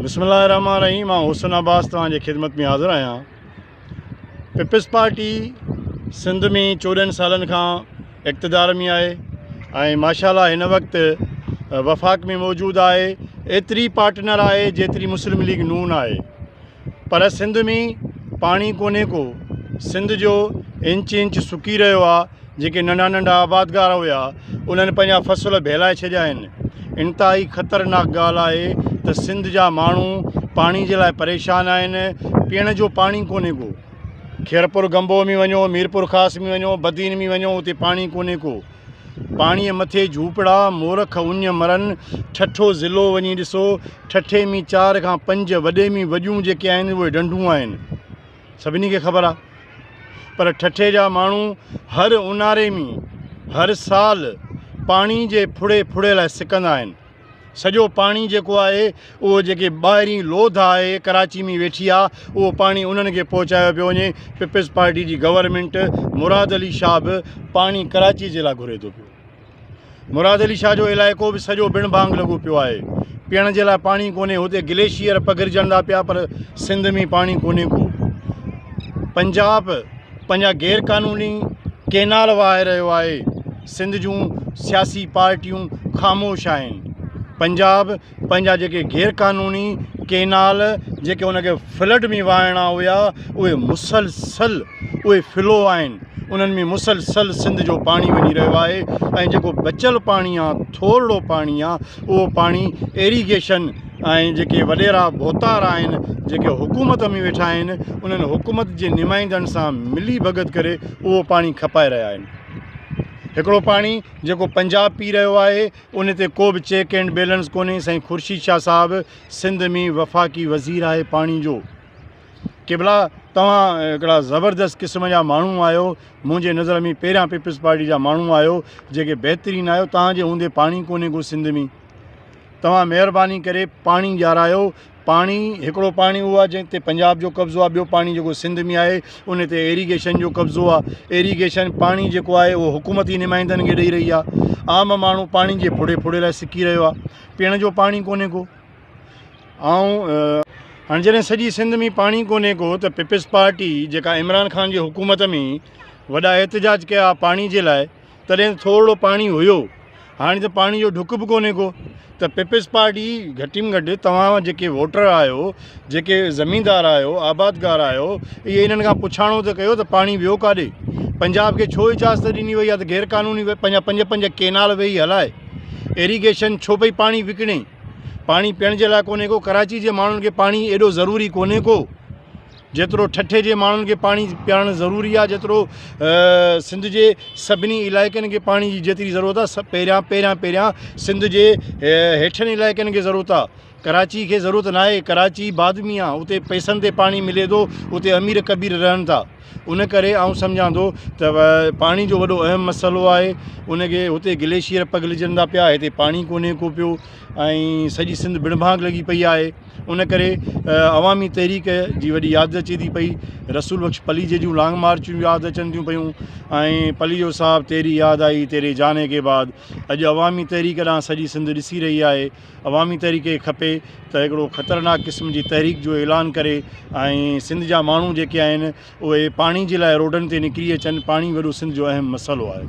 بسم الله الرحمٰن الرحيم آئون حسن عباس توهان جي خدمت ۾ حاضر آهيان. پيپلز پارٽي سنڌ ۾ 14 سالن کان اقتدار ۾ آهي ۽ ماشاء الله هن وقت وفاق ۾ موجود آهي، ايتري پارٽنر آهي جيتري مسلم ليگ نون آهي، پر سنڌ ۾ پاڻي ڪونهي ڪو. سنڌ جو انچ انچ سڪي رهيو آهي. جيڪي ننڍا ننڍا آبادگار هيا انهن پنهنجا فصل ڀيلائي ڇڏيا آهن. انتهائي خطرناڪ ڳالهه آهي ته سنڌ جا ماڻهو پاڻي جي لاء پريشان آهن، پيئڻ جو پاڻي ڪونهي ڪو. خيرپور گنبو ۾ وڃو، ميرپور خاص ۾ وڃو، بدين ۾ وڃو اتي پاڻي ڪونهي ڪو. پاڻيء مٿي جهوپڙا، مورک اڃ مرن. ٺٽو ضلعو وڃي ڏسو، ٺٽي ۾ 4 کان 5 وڏي ۾ وڏيون جيڪي آهن اهي ڍنڍون آهن. سڀني کي خبر آ پر ٺٽي جا ماڻهو هر اونهاري ۾ هر سال پاڻي جي ڦڙي ڦڙي لاء سڪندا آهن. سڄو پاڻي جيڪو آهي اهو جيڪي ٻاهرين لوڌ آهي ڪراچي ۾ ويٺي آ اهو پاڻي انهن کي پهچايو پيو وڃي. پيپلز پارٽي جي گورنمينٽ مراد علي شاهه به پاڻي ڪراچي جي لاء گهري ٿو پيو. مراد علي شاهه جو علائقو به سڄو بڻ ڀانگ لڳو پيو آهي. پيئڻ جي لاء پاڻي ڪونهي. هتي گليشيئر پگهرجندا پيا پر سنڌ ۾ پاڻي ڪونهي ڪو. پنجاب پنهنجا غير قانوني ڪينال وهائي رهيو آهي. سنڌ جون سياسي پارٽيون خاموش آهن. پنجاب پنهنجا جيڪي غير قانوني ڪينال جيڪي ان کي فلڊ ۾ وهائڻا هيا اهي مسلسل اهي فلو آهن، انهن ۾ مسلسل سنڌ جو پاڻي وڃي رهيو آهي ۽ جيڪو بچيل پاڻي آ، ٿورڙو پاڻي آ، اهو پاڻي ايريگيشن ۽ جيڪي وڏيرا ڀوتار آهن جيڪي حڪومت ۾ ويٺا آهن انهن حڪومت جي نمائندن سان ملي ڀڳت ڪري اهو پاڻي کپائي رهيا آهن. هڪڙو پاڻي جيڪو پنجاب پي رهيو آهي ان تي ڪو به چيڪ اينڊ بيلنس ڪونهي. سائين خورشيد شاهه صاحب سنڌ ۾ وفاقي وزير آهي پاڻي جو. قبلا توهان هڪڙا زبردست قسم جا ماڻهو آهيو، منهنجي نظر ۾ پهريان پيپلز پارٽي جا ماڻهو آهيو جيڪي بهترين آهيو، توهان جي هوندي پاڻي ڪونهي ڪو سنڌ ۾. توهان مهرباني ڪري پاڻي ڏيارايو. پاڻي هڪڙو پاڻي اهو آهي جنهن تي پنجاب جو قبضو آهي، ٻيو پاڻي جيڪو سنڌ ۾ آهي ان تي ايريگيشن جو قبضو آهي. ايريگيشن پاڻي جيڪو آهي اهو حڪومتي نمائندن کي ڏئي رهي آهي. عام ماڻهو پاڻي جي ڦڙي ڦڙي لاء سڪي رهيو آهي، پيئڻ جو پاڻي ڪونهي ڪو. آئون هاڻي جڏهن سڄي سنڌ ۾ پاڻي ڪونهي ڪو ته پيپلز پارٽي جيڪا عمران خان جي حڪومت ۾ وڏا احتجاج ڪيا پاڻي جي لاء، تڏهن ته ٿورڙو پاڻي هيو، هاڻي ته پاڻي جو ڍڪ به ڪونهي ڪو ته پيپلز پارٽي گهٽ ۾ گهٽ توهان جيڪي ووٽر آهيو، جيڪي زميندار آهيو، آبادگار آهيو، اهي انهن کان پڇاڻو ته ڪيو ته پاڻي ويو ڪاڏي؟ پنجاب کي ڇو اجازت ڏني وئي آهي ته غير قانوني پنهنجا پنج پنج ڪينال ويهي هلائي؟ ايريگيشن ڇو پئي پاڻي وڪڻي؟ پاڻي پيئڻ جي لاء ڪونهي ڪو، ڪراچي جي ماڻهن کي پاڻي ايڏو ضروري ڪونهي ڪو جيترو ٺٽي جي ماڻهن کي پاڻي پيارڻ ضروري آهي، جيترو سنڌ جي سڀني علائقن کي پاڻي جي جيتري ضرورت آهي، پهريان پهريان پهريان سنڌ جي هيٺن علائقن کي ضرورت آهي، ڪراچي کي ضرورت ناهي. ڪراچي بعد ۾ آهي، اتي پئسن تي پاڻي ملي ٿو، اتي امير ڪبير رهن ٿا. ان ڪري آئون سمجهان ٿو ته پاڻي جو وڏو اهم مسئلو آهي، ان کي هتي گليشيئر پگهلجن ٿا پيا، هتي پاڻي ڪونهي ڪو پيو ۽ سڄي سنڌ بڻڀانگ لڳي پئي آهي. ان ڪري عوامي تحريڪ جي وڏي ياد اچي ٿي پئي، رسول بخش پليجي جون لانگ مارچون ياد اچن ٿيون پيون ۽ پليجو صاحب تيري ياد آئي تيري جاني ڪي بعد. اڄ عوامي تحريڪ ڏانهن سڄي سنڌ ڏسي رهي آهي. عوامي تحريڪ کي کپي ته هڪڙو خطرناڪ قسم جي تحريڪ جو اعلان ڪري ۽ سنڌ جا ماڻهو جيڪي آهن اهي پاڻي جي لاء روڊن تي نڪري اچن. پاڻي وڏو سنڌ جو اهم مسئلو آهي.